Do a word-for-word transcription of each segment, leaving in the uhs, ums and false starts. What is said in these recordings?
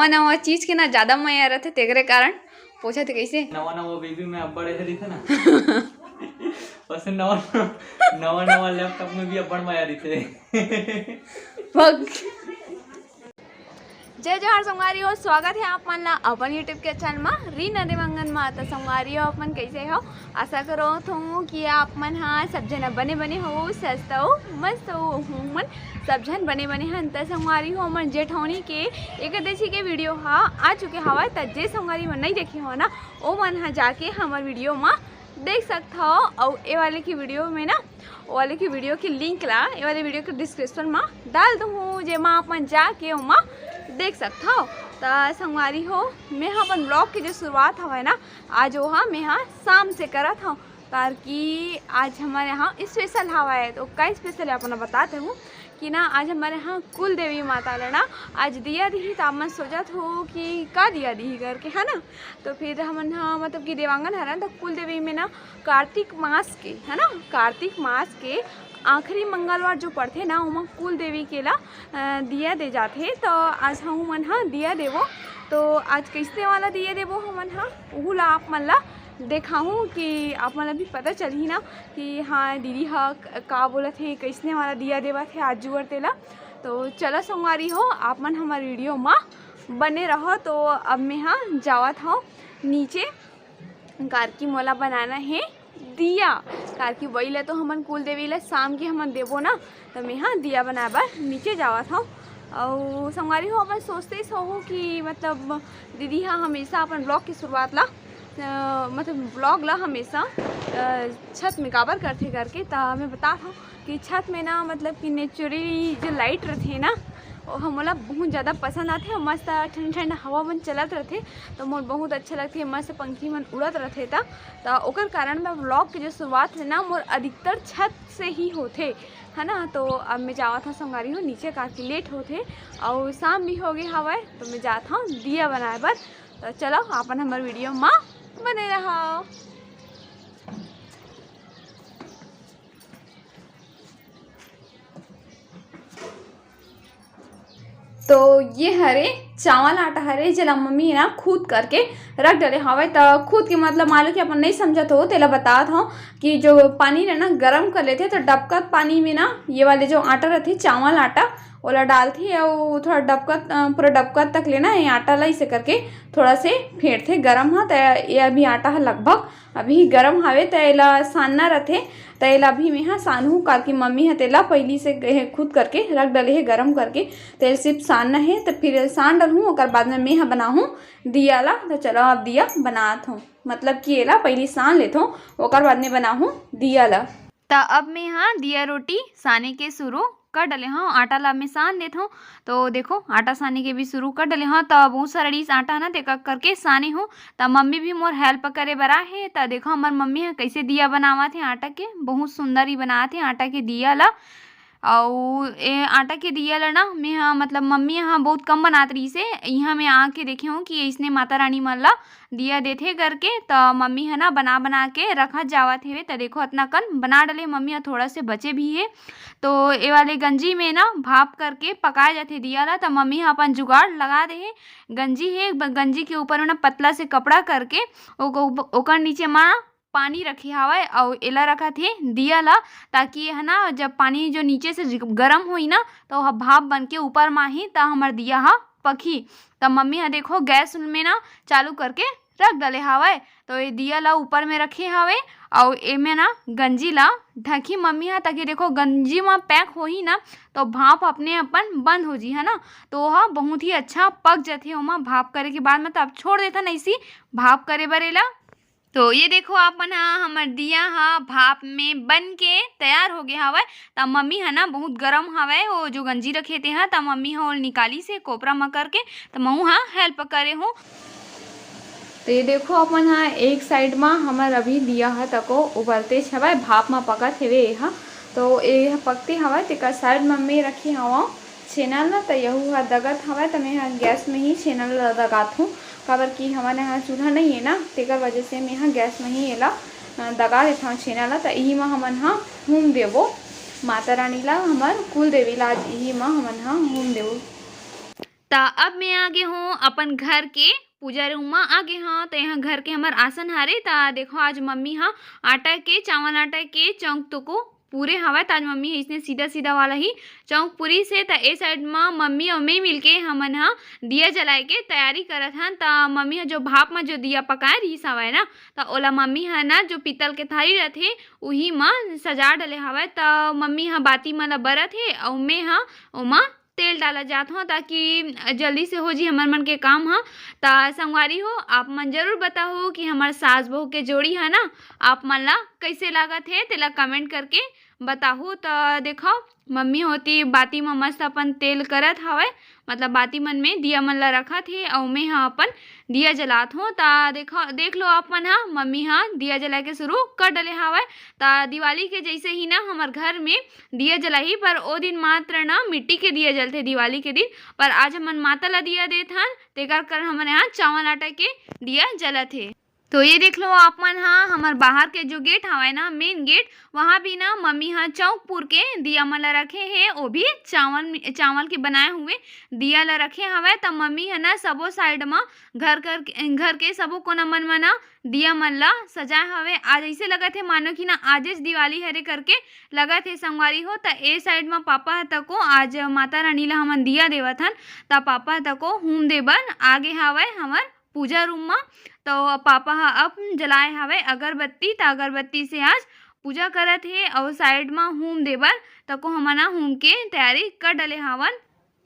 नवा नवा चीज के ना ज्यादा मया रथे, तेकरे कारण पूछत हे कइसे। नवा नवा बेबी में अब्बड़ ऐसे दिखे ना। वैसे नवा नवा नवा लैपटॉप में भी अब्बड़ मया रहिथे। भग। जय जोहार संगवारी हो, स्वागत हे आप मन ला अपन YouTube के चैनल मा रीना देवांगन मा। त संगवारी हो, आप मन कइसे हो? आशा करत हूँ कि आप मन हा सब झन बने बने हो, स्वस्थ हो, मस्त हो। हमन सब झन बने बने हन। त संगवारी हो, हमन जेठौनी के एकादशी के वीडियो हा आ चुके हवय। त जे संगवारी मन नइ देखे हो ना, ओ मन हा जाके हमर वीडियो मा देख सकत हो। अउ ए वाले की वीडियो में ना, ओ वाले की वीडियो के लिंक ला ए वाले वीडियो के डिस्क्रिप्शन मा डाल दूँ हूँ, जेमा आप मन जाके ओमा देख सकत हो। त संगवारी हो, मैं हा अपन ब्लॉग के जो शुरुआत हवय ना, आज वो हा मैं हा शाम से करत हूँ, ताकि आज हमर यहाँ स्पेशल हवय। तो का स्पेशल है, आप मन ला बतात हूँ कि ना, आज हमर यहाँ कुल देवी माता ला ना आज दिया दिही। त आप मन सोचत हो कि का दिया दिही करके, है ना। तो फिर हमन ह मतलब कि देवांगन हरन, तो कुल देवी में ना कार्तिक मास के, है ना, कार्तिक मास के आखिरी मंगलवार जो पड़थे ना, ओमा कुल देवी के ला अ, दिया दे जाथे। तो आज हमन ह दिया देबो। तो आज कइसने वाला दिया देबो हमन ह, उहू ला आप मन ला देखाहूँ कि आप मन ला भी पता चलही ना कि हाँ, दीदी ह क-, का बोलत हे, कइसने वाला दिया देवत हे आज जुवर तेला। तो चलो संगवारी हो, आप मन हमर वीडियो मा बने रहो। तो अब मैं हा जावत हूँ नीचे, कारकी मोला बनाना हे दिया, कारकी वही ला तो हमन कुल देवी ला शाम के हमन देबो ना। तो मैं हा दिया बनाए बर नीचे जावत हूँ। अउ संगवारी हो, अपन सोचते ही होहू कि मतलब दीदी हा हमेशा अपन ब्लॉग की शुरुआत ला, अ, मतलब ब्लॉग ला हमेशा अ, छत में काबर करथे करके। त मैं बतात हूँ कि छत में ना मतलब कि नेचुरली जो लाइट रथे ना, वो हमला बहुत ज़्यादा पसंद आथे। मस्त ठंड ठंड हवा मन चलत रथे, तो मोर बहुत अच्छा लगथे। मस्त पंखी मन उड़त रथे, त त ओकर कारण मैं ब्लॉग के जो शुरुआत है ना, मोर अधिकतर छत से ही होथे, है ना। तो अब मैं जावत हूँ संगवारी हो नीचे, काफी लेट होथे अउ शाम भी हो गए हवय। तो मैं जात हूँ दिया बनाए बर। तो चलो, आपन हमर वीडियो मा बने रहो। तो ये हरे चावल आटा हरे, जेला मम्मी ना खुद करके रख डले हवय। त खुद के मतलब मान लो कि अपन नहीं समझत हो, तेला बतात हव कि जो पानी ला ना गरम कर लेथे, तो डबकत पानी में ना ये वाले जो आटा रथे, चावल आटा, ओला डालथे अउ थोड़ा डबकत, अ, पूरा डबकत तक ले ना ये आटा ला इसे करके थोड़ा से फेंटथे गरम ह। त ये अभी आटा ह लगभग अभी गरम हावे, त एला सानना रथे। त एला अभी मेहा सानहूँ, काकि मम्मी ह तेला पहिली से गए हे, खुद करके रख डले हे गरम करके। त एला सिर्फ सानना हे, त फिर एला सान डलहूँ, ओकर बाद में मेहा बनाहूँ दिया ला। त चलो, अब दिया बनात हूँ, मतलब कि एला पहिली सान लेथों, ओकर बाद में बनाहूँ दिया ला। त अब मेहा दिया रोटी साने के शुरू कर डले हव, आटा ला मैं सान देत हव। तो देखो, आटा साने के भी शुरू कर डले हव। त बहुत सारा डिस आटा ना, तेकर करके साने हव। त मम्मी भी मोर हेल्प करे बर आए हे। त देखो, हमर मम्मी ह कइसे दिया बनावत हे आटा के, बहुत सुंदर ही बनावत हे आटा के दिया ला। अउ ए आटा के दिया ला ना, मैं ह, मतलब, मम्मी ह बहुत कम बनात रहिस हे। इहाँ मैं आके देखे हव कि अइसने माता रानी मन ला दिया देथे करके। त मम्मी ह ना बना बना के रखत जावत हेवे। त देखो, अतना कन बना डले मम्मी ह, थोड़ा से बचे भी हे। तो ए वाले गंजी में ना भाप करके पकाए जाथे दिया ला। त मम्मी ह अपन जुगाड़ लगा दे हे। गंजी हे, ब-, गंजी के ऊपर में ना पतला से कपड़ा करके ओक-, ओकर नीचे मा पानी रखे हावय अउ एला रखत हे दिया ला, ताकि ये ह ना, जब पानी जो नीचे से ज-, गरम होई ना, त ओह भाप बन के ऊपर मा ही, त हमर दिया ह पकही। त मम्मी ह देखो, गैस में ना चालू करके रख डले हावय। तो ये दिया ला ऊपर में रखे हावय अउ एमे ना गंजी ला ढकी मम्मी ह, ताकि देखो, गंजी मा पैक होही ना, तो भाप अपने अपन बंद हो जी, है ना। तो ओह बहुत ही अच्छा पक जथे ओमा भाप करे के बाद। मतलब, छोड़ देथन ऐसी भाप करे बर एला। तो ये देखो आप मन ह, हमर दिया ह भाप में बन के तैयार हो गए हवय। त मम्मी ह ना बहुत गरम हवय, वो जो गंजी रखे ते ह, त मम्मी ह ओल निकालिस हे कोपरा म करके, त महू ह हेल्प करे हूँ। तो ये देखो, अपन ह एक साइड म हमर अभी दिया ह तको उबलते हवय, भाप म पकत हेवे ये ह। तो ये ह पकते हवय, तेकर साइड म मैं रखे हवं छेना ल, त यहू ह दगत हवय, त मैं ह गैस में ही छेना ल दगात हूँ, काबर कि हमन यहाँ चूल्हा नहीं है ना, तेकर वजह से मैं ह गैस में ही एला, अ, दगा देथव छेना ल। त इही म हमन ह हूम देबो माता रानी ला, हमर कुल देवी ला, आज इही म हमन ह हूम देबो। त अब मैं आ गे हों अपन घर के पूजा रूम म आ गे हों। त यहाँ घर के हमर आसन हरे। त देखो, आज मम्मी ह आटा के, चावल आटा के चौंक तको पूरे हवय। त आज मम्मी ह इसने सीधा सीधा वाला ही चौंक पूरी से। त ए साइड म मम्मी अउ मैं मिलके हमन ह दिया जलाए के तैयारी करत हन। त मम्मी ह जो भाप म जो दिया पकाए रिहिस हवय ना, त ओला मम्मी ह ना जो पीतल के थारी रथे, उही म सजा डले हवय। त मम्मी ह बाती मन ल बरत हे अउ मैं ह ओमा तेल डाला जात हों, ताकि जल्दी से हो जी हमर मन के काम ह। त संगवारी हो, आप मन जरूर बताहू कि हमर सास बहू के जोड़ी ह ना, आप मन ला कइसे लागत हे, तेला कमेंट करके बताहू। त देखो, मम्मी होती बाती म मस्त अपन तेल करत हवय, मतलब बाती मन में दिया मन ला रखत हे, अउ मैं ह अपन दिया जलात हों। त देखो, देख लो आप मन ह, मम्मी ह दिया जला के शुरू कर डले हवय। त दिवाली के जैसे ही ना हमर घर में दिया जलाही, पर ओ दिन मात्र ना मिट्टी के दिया जलथे दिवाली के दिन, पर आज हमन माता ला दिया देत हन, तेकर कारण हमन यहाँ चावल आटा के दिया जलत हे। तो ये देख लो आप मन हा, हमर बाहर के जो गेट हवय ना, मेन गेट, वहाँ भी ना मम्मी हा चौक पुर के दिया मन ला रखे हे, वो भी चावल, चावल के बनाए हुए दिया ला रखे हवय। त मम्मी ह ना सबो साइड म घर कर, घर के सबो कोना मन म ना दिया मन ला सजाए हवय। आज ऐसे लगत हे मानो कि ना आजेच दिवाली हरे करके लगत हे संगवारी हो। त ए साइड म पापा ह तको आज माता रानी ला हमन दिया देवत हन, त पापा ह तको हूम दे बर आगे हवय हमर पूजा रूम म। तो पापा ह अब जलाए हवय अगरबत्ती, त अगरबत्ती से आज पूजा करत हे अउ साइड म हूम दे बर तको हमन ह हूम के तैयारी कर डले हवन।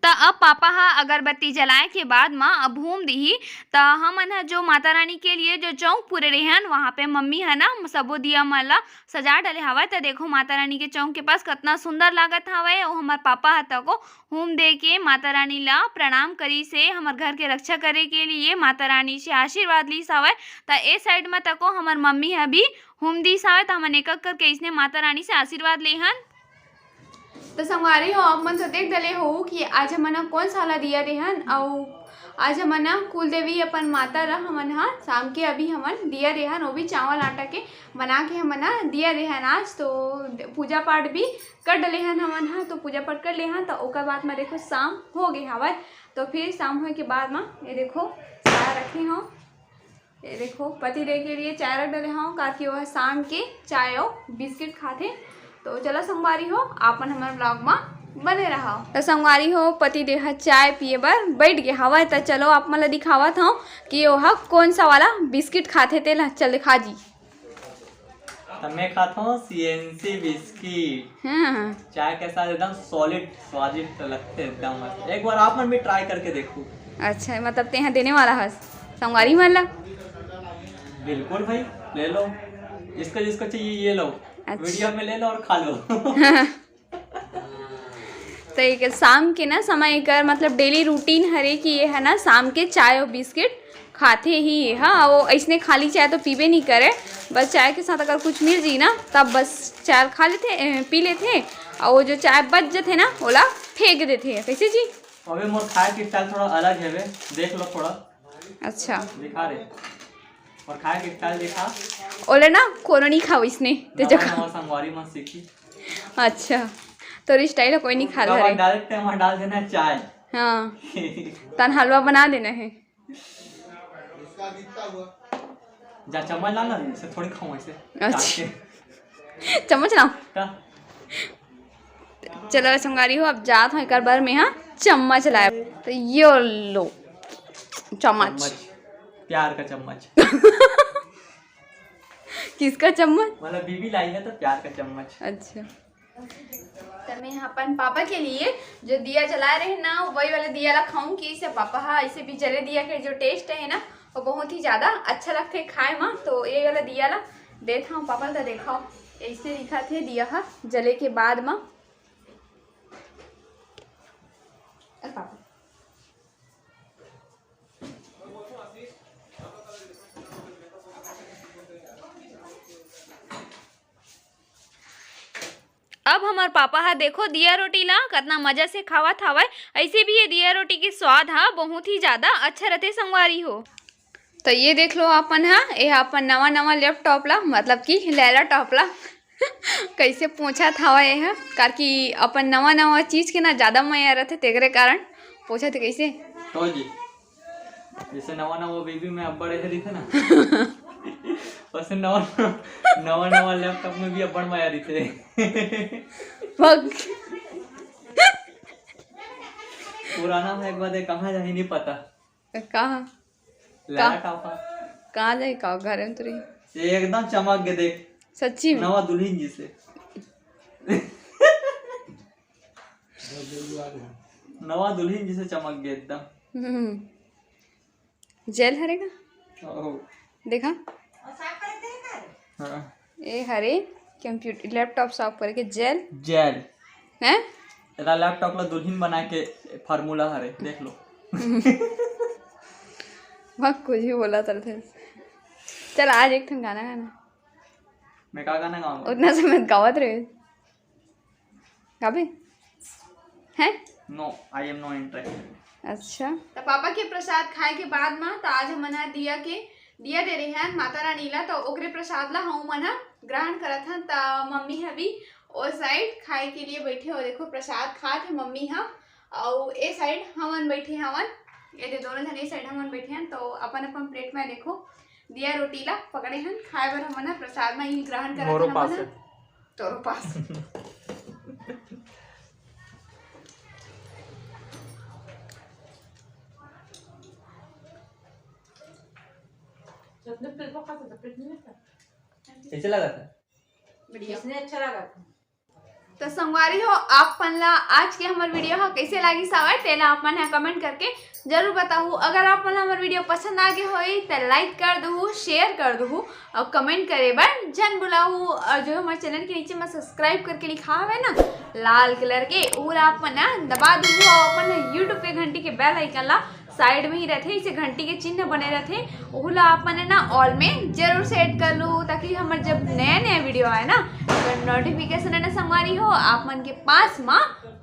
त अब पापा ह अगरबत्ती जलाए के बाद म अब हूम दिही। त हमन ह जो माता रानी के लिए जो चौक पुरे रेहन, वहाँ पे मम्मी ह ना सबो दिया मन ला सजा डले हवय। त देखो माता रानी के चौक के पास कतना सुंदर लागत हवय। अउ हमर पापा ह तको हूम दे के माता रानी ला प्रणाम करिस हे, हमर घर के रक्षा करे के लिए माता रानी से आशीर्वाद लीस हवय। त ए साइड म तको हमर मम्मी ह भी हूम दीस हवय। त हमन एक एक करके अइसने माता रानी से आशीर्वाद लेहन। त संगवारी हो, आप मन तो देख डले हो कि आज हमन ह कोन सा वाला दिया देहन, अउ आज हमन ह कुल देवी अपन माता ला हमन ह शाम के अभी हमन दिया देहन, वो भी चावल आटा के बना के हमन ह दिया देहन आज। तो पूजा पाठ भी कर डले हन हमन ह, तो पूजा पाठ कर ले हन, तो ओकर बाद म देखो शाम हो गे हवय। तो फिर शाम होए के बाद म ये देखो चाय रखे हव, ये देखो पति देव के लिए चाय रख डले हव, काकि वह शाम के चाय अउ बिस्किट खाथे। तो चलो संगवारी हो, आप मन हमर vlog म बने रहव। त संगवारी हो, पति देव ह चाय पिए बर बैठ गे हवय। त चलो आप मन ल दिखावत हव कि ओह कोन सा वाला बिस्किट खाथे, तेला चल दिखा जी। त मैं खात हूँ सीएनसी बिस्किट। हाँ। चाय के साथ एकदम सॉलिड स्वादिष्ट लगथे, एकदम मस्त। एक बार आप मन भी ट्राई करके देखू। अच्छा, मतलब तेहा देने वाला हस संगवारी मन ला? बिल्कुल भाई, ले लो, जिसको जिसको चाहिए ये लो। अच्छा। वीडियो में ले लो और खा लो। त एकर शाम के ना समय, एकर मतलब डेली रूटीन हरे कि ये है ना शाम के चाय अउ बिस्किट खाथे ही ये ह। अउ अइसने खाली चाय तो पीबे नहीं करे, बस चाय के साथ अगर कुछ मिल जी ना, तब बस चाय खा लेथे, ए, पी लेथे। अउ वो जो चाय बच जथे ना, ओला फेंक देथे। कैसे जी? अबे मोर खाए के स्टाइल थोड़ा अलग है बे, देख लो थोड़ा। अच्छा। दिखा रे। और खाए के स्टाइल दिखा। ओले ना कोनो नहीं खाओ इसने, ते नवा जगह। नवा संगवारी मन सीखी। अच्छा, तोर स्टाइल कोई नहीं खा रहा है। डायरेक्ट टाइम डाल देना है चाय। हाँ। तन हलवा बना देना है। जा चम्मच ला ना, इसे थोड़ी खाऊं ऐसे। अच्छा। चाट के। चम्मच लाऊं? का? चलो संगवारी हो, अब जात हूँ एकर बर में, हाँ, चम्मच लाए। तो यो लो चम्मच। चम्मच, प्यार का चम्मच। किसका चम्मच? मतलब बीबी लाई है तो प्यार का चम्मच। अच्छा। त मैं अपन पापा के लिए जो दिया जलाए रहे ना, वही वाला दिया ला खाऊं कि इसे पापा हा, इसे भी जले दिया के जो टेस्ट है ना, वो बहुत ही ज्यादा अच्छा लगथे खाए में। तो ये वाला दिया ला देत हूँ पापा ला, तो देखो ऐसे दिखत हे दिया हा जले के बाद में। अरे पापा। अब हमर पापा हा देखो दिया रोटी ला कतना मजा से खावत हावय। ऐसे भी ये दिया रोटी के स्वाद हा बहुत ही ज्यादा अच्छा रथे संगवारी हो। तो ये देख लो अपन हा, ये हा अपन नवा नवा लैपटॉप ला, मतलब कि लैला टॉप ला कैसे पोंछत हावय ये हा, काकि अपन नवा नवा चीज के ना ज्यादा मया रथे, तेकरे कारण पोंछत हे। कैसे तो जी, जैसे नवा नवा बेबी में अब्बड़ ऐसे दिखे ना, वैसे नवा नवा नवा लैपटॉप में भी अब्बड़ मया दिखे। पुराना है, एक बार कहाँ जाही नहीं पता। कहाँ? लैपटॉप। कहाँ जाही? का घर में तो रही। ये एकदम चमक के देख। सच्ची में? नवा दुल्हन जैसे। नवा दुल्हन जैसे चमक गए एकदम। हम्म। जेल हरे का? ओहो। देखा? हाँ। ए हरे कंप्यूटर, लैपटॉप साफ करे के जेल। जेल। हैं? एला लैपटॉप ला दुल्हन बना के फार्मूला हरे, देख लो। वह कुछ भी बोला चलते। चल, आज एक ठन गाना गाना। मैं का गाना गाऊंगा? उतना समय गावत रहे। गाबे? हैं? No, I am no interested. अच्छा। त पापा के प्रसाद खाए के बाद म, त आज हमन ह दिया के, दिया दे रहे हैं माता रानी ला, त ओकरे प्रसाद ला हम मन ह ग्रहण करत हन। त मम्मी ह भी ओ साइड खाए के लिए बैठे हो, देखो प्रसाद खात है मम्मी ह, अउ ए साइड हमन बैठे हवन, ये दे दोनों जन ए साइड हमन बैठे हन। तो अपन अपन प्लेट में देखो दिया रोटी ला पकड़े हन खाए बर, हमन ह प्रसाद म ही ग्रहण करत मोरो हन पास हमन ह। है। तोरो पास। कैसे लगा था? बढ़िया। इसने अच्छा लगा था। तो संगवारी हो, आप मन ला आज के हमर वीडियो ह कैसे लागिस हवय, तेला आप मन ह कमेंट करके जरूर बताहू। अगर आप मन ला हमर वीडियो पसंद आ गे होही, त लाइक कर दहू, शेयर कर दहू, और कमेंट करे बर झन भुलाहू। और जो हमर चैनल के नीचे में सब्सक्राइब करके लिखा हवे ना लाल कलर के, ओला आप मन ह दबा दहू, और अपन YouTube के घंटी के बेल आइकन ला साइड में ही रथे, इसे घंटी के चिन्ह बने रथे, ओहू ला आप मन ह ना ऑल में जरूर सेट कर लू, ताकि हमर जब नया नया वीडियो आए ना, तो नोटिफिकेशन है ना संगवारी हो, आप मन के पास म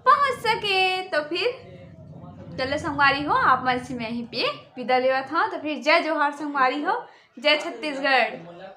पहुंच सके। तो फिर चलो संगवारी हो, आप मन से मैं ही पे विदा लेवत हूँ। तो फिर जय जोहार संगवारी हो, जय छत्तीसगढ़।